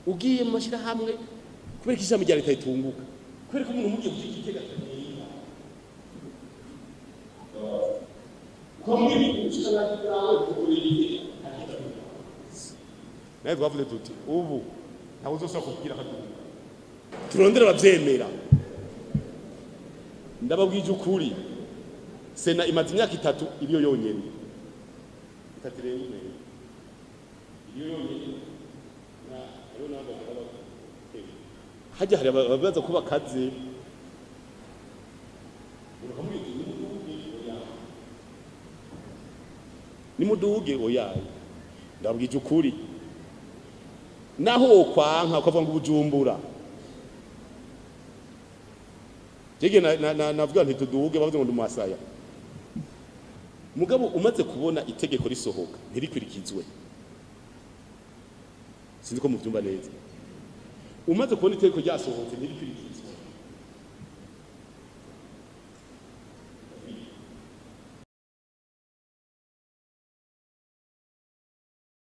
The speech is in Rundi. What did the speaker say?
Ugiye mu mashirahamwe kubera ko ishami rya leta ritunguka, kubera ko umuntu umugiye kugira igitega atagenda. Nawe twavuze tuti ubu ntawe uzosubira kubwira akaduga, turondere abavyemera. Ndababwije ukuri, sena imaze imyaka 3 iriyo yonyene, 3 irenga imwe iriyo yonyene. Hajya hari ababaza ko bakaze, nimuduge oyaye. Ndabwije ukuri, naho wokwanka ukavuga ngo Bujumbura, jege navuga nti tuduge, bavuze ngo ndumasaya. Mugabo umaze kubona itegeko risohoka ntirikurikizwe, sinzi ko muvyumva neza. Umaze kubona itegeko ryasohotse ntirikurikizwe,